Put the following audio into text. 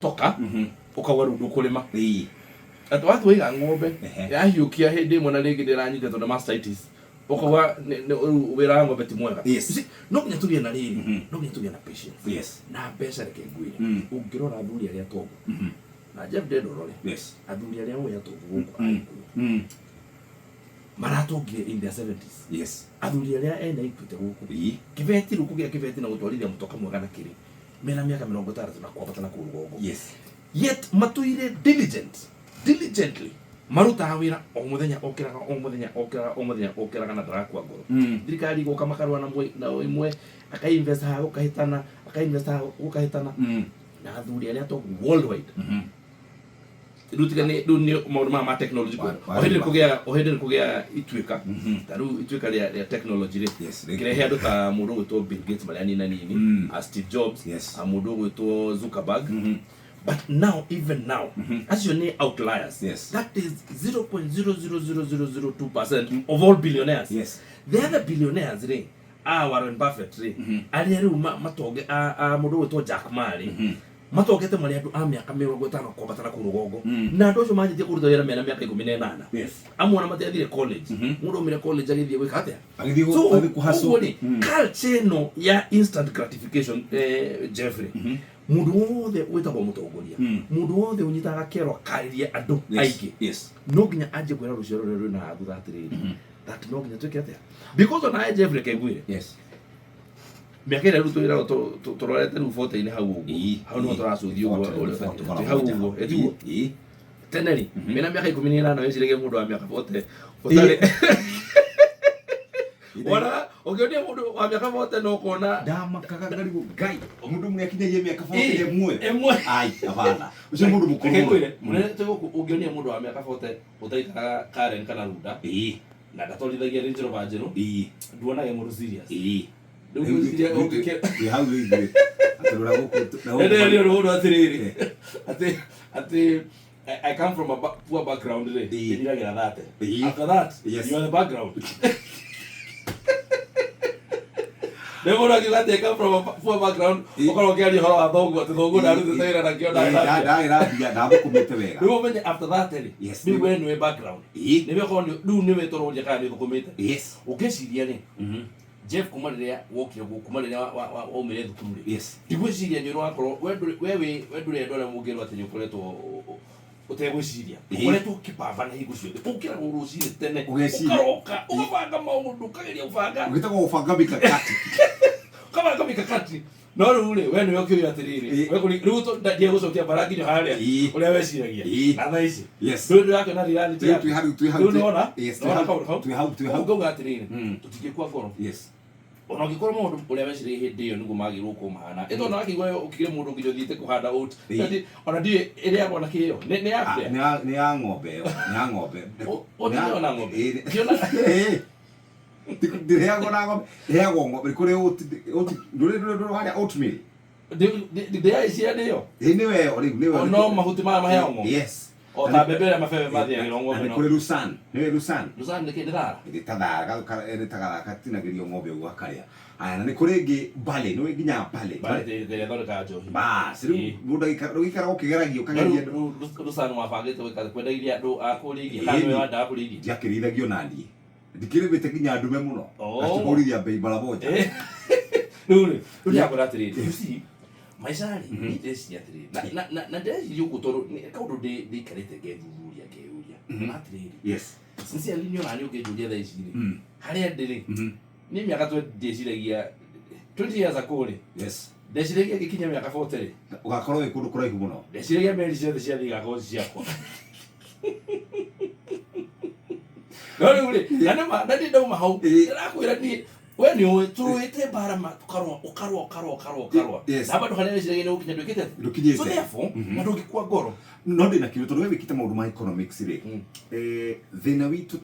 Toka ũkauga rĩu ndũkũrĩma. Atĩ wathiĩ waiga ng'ombe yahiũkia hĩndĩ ĩmwe na rĩngĩ ndĩranyita tondũ mastitis, ũkauga rĩu wĩra wa ng'ombe ti mwega. You see, no nginya tũgĩe na rĩrĩ, no nginya tũgĩe na patience. Na mbeca, reke ngwĩre, ũngĩrora athuri arĩa atongu, na Jeff ndenda ũrore athuri arĩa ũĩ atongu gũkũ Agĩkũyũ, maratongire in their 70s. Athuri arĩa ena Equity gũkũ, kĩbeti rĩu, kũgĩa kĩbeti na gũtwarithia mũtoka mwega na kĩrĩ mena mĩaka 60 na kwambata na kũu rũgongo. Yet matũire diligently, marutaga wĩra o mũthenya, okĩraga o mũthenya, okĩraga o mũthenya, okĩraga na ndarakua ngoro. Thirikari igoka makarũa na na ĩmwe, akainvest haha gũkahĩtana, akainvest haha gũkahĩtana. Na athuri arĩa atongu worldwide, rĩu tiga nĩ rĩu nĩ maũndũ maya ma technology, o hĩndĩ nĩ kũgĩaga, o hĩndĩ nĩ kũgĩaga ituĩka, ta rĩu ituĩka rĩa technology rĩ, kĩrehe andũ ta mũndũ ũgwĩtwo Bill Gates marĩa anina nini, a Steve Jobs, a mũndũ ũgwĩtwo Zuckerberg. But now, even now, acio nĩ outliers. That is 0.00002% of all billionaires. The other billionaires rĩ, a Warren Buffett rĩ, arĩa rĩu matonge, a mũndũ ũgwĩtwo Jack Ma rĩ, matongete marĩ andũ a mĩaka 50 kwambata na kũu rũgongo. Na andũ acio manjĩtie kũruta wĩra mena mĩaka 18. Amwe ona matiathire college. Mũndũ aumire college agĩthiĩ gwĩka atĩa? Agĩthiĩ So agĩthiĩ kũhustle. ũguo rĩ, culture ĩno ya instant gratification, Jeffrey, mũndũ wothe wĩtagwo mũtongoria, mũndũ wothe ũnyitaga kero akarĩrie andũ aingĩ, no nginya anjie kwĩra rũciaro rũrĩa rwĩna thutha atĩrĩrĩ, that no nginya twĩke atĩa, because onawe Jeffrey kengwire, mĩaka ĩrĩa rĩu twĩragwo tũrorete rĩu 40-inĩ hau ũguo, hau nĩho tũracũthio ũguo, twĩ hau ũguo, ĩtiguo tene rĩ, mena mĩaka 18 wĩciragia mũndũ wa mĩaka 40 ũtarĩ wona ũngĩonia mũndũ wa mĩaka 40 no kuona. Ndamakaga ngarigwo, Ngai, mũndũ ũmwe akinyagia mĩaka 40 ĩmwe? Ĩmwe. Ai, hapana, ũcio mũndũ mũkũrũ Reke mũno. ngwĩre, mũnene twĩ gũkũ, ũngĩonia mũndũ wa mĩaka 40 ũtaikaraga Karen kana Runda na ndatwarithagia Range Rover njerũ, nduonage mũndũ serious. Rĩu ngwĩciria Twĩ hau rĩu ithuĩ atũrora gũkũ na gũkũ. Nĩ mũndũ atĩrĩrĩ, atĩ I come from a poor background rĩ, ĩthiragĩra 30. After that, you are the background. Nĩ mũndũ akiuga atĩ I come from a poor background, ũkorwo ũkĩaria ũhoro wa thoguo, atĩ thoguo ndarutĩte wĩra na kĩo. Ndagĩra mbia, ndathũkũmĩte wega. Rĩu ũmenye after that rĩ, rĩu we nĩwe background. Nĩwe korwo rĩu nĩwe tũroria kana nĩ ũthũkũmĩte. Ũngĩciria rĩ, Jeff, kuma rĩrĩa wokire gũkũ, kuma rĩrĩa waumire thukuru rĩ, ndigwĩciria nĩ ũrakorwo we ndũrĩ we wĩ we ndũrĩ andũ arĩa mũngĩrwo atĩ nĩ ũkoretwo ũtegwĩciria. Ũkoretwo ũkĩbamba na hingo ciothe, ũkĩragwo rũcinĩ tene, Ũgeciria. ũkaroka ũgabanga maũndũ, ũkageria gũbanga. Ũgĩtagwo gũbanga mikakati. Ũkabanga mikakati, no rĩu rĩ, we nĩwe ũkĩũria atĩrĩrĩ, we rĩu ndiegũcokia mbara nginya harĩa ũrĩa weciragia na thaa ici. Rĩu ndĩrakĩona reality Rĩu yaku. twĩ hau, twĩ hau, Rĩu nĩwona Yes, twĩ nĩwona hau, kaũndũ kau. twĩ hau, twĩ hau. Ũguo ngauga atĩrĩrĩ, tũtingĩkua ngoro ona ũngĩkorwo maũndũ ũrĩa weciragia hĩndĩ ĩyo nĩguo magĩrĩirwo gũkorwo mahana, ĩ tondũ wakĩigua ũkĩre mũndũ nginya ũthiĩte kũhanda oat. Ona ndiũĩ ĩrĩagwo na kĩo, nĩ ya Ah, kũrĩa. Nĩ ya ng'ombe ĩyo, nĩ ya ng'ombe. Oat nĩyo na ng'ombe? Ĩĩ. Ndĩrĩagwo na ng'ombe, ĩheagwo ng'ombe. Kũrĩ oat, ndũrĩ warĩa oatmeal? Ndĩaiciria nĩyo. Ĩĩ, nĩwe ĩyo rĩu, nĩwe. O no mahuti maya maheagwo ng'ombe? Yes. O ta mbembe ĩrĩa mabebe mathĩagĩrwo Na ng'ombe nĩ no. kũrĩ lucerne, nĩwe lucerne? Lucerne nĩ kĩ, nĩ thara? Nĩ ta thara, nĩ ta gathara gatinagĩrio ng'ombe ũguo akarĩa. Haya, na nĩ kũrĩ ĩngĩ barley, nĩũĩ nginya barley? Barley ĩrĩa ĩthondekaga njohi. Bas, rĩu mũndũ ndũgĩikaraga ũkĩgeragia No ũkageria. rĩu lucerne wabangĩte gwĩka kwendagiria andũ a kũrĩa iria kana nĩwe wendaga kũrĩa iria? Ndiakĩrĩithagio na niĩ. Ndikĩrĩmĩte nginya ndume mũno. Oh. Na cikũrithia mbei mara moja. Rĩu rĩ, rĩu ndĩrakwĩra atĩrĩrĩ, you see, maica rĩ, niĩ ndĩreciria atĩrĩrĩ, na ndĩreciria ũguo tondũ nĩ kaũndũ ndĩikarĩte ngethuthuria ngeyũria na atĩrĩrĩ, sincerely, niĩ ona niĩ ũngĩnjũria thaa ici rĩ, harĩa ndĩ rĩ, niĩ mĩaka 20 ndĩciragia 20 years ago rĩ, ndeciragia ngĩkinya mĩaka 40 rĩ, Ũgakorwo wĩ kũndũ kũraihu mũno. Ndeciragia meri ciothe cia thĩ igakorwo ci ciakwa. No rĩu rĩ, na nĩma na niĩ ndauma hau, ndĩrakwĩra niĩ we nĩ ũĩ tũrũĩte mbara ma tũkarũa, ũkarũa, ũkarũa, ũkarũa, ũkarũa, na bado harĩa weciragia nĩ gũkinya ndwĩkĩte atĩa? Ndũkinyĩte. So therefore, na ndũngĩkua ngoro. No ndĩna kĩũria, tondũ we wĩkĩte maũndũ ma economics rĩ, thĩna witũ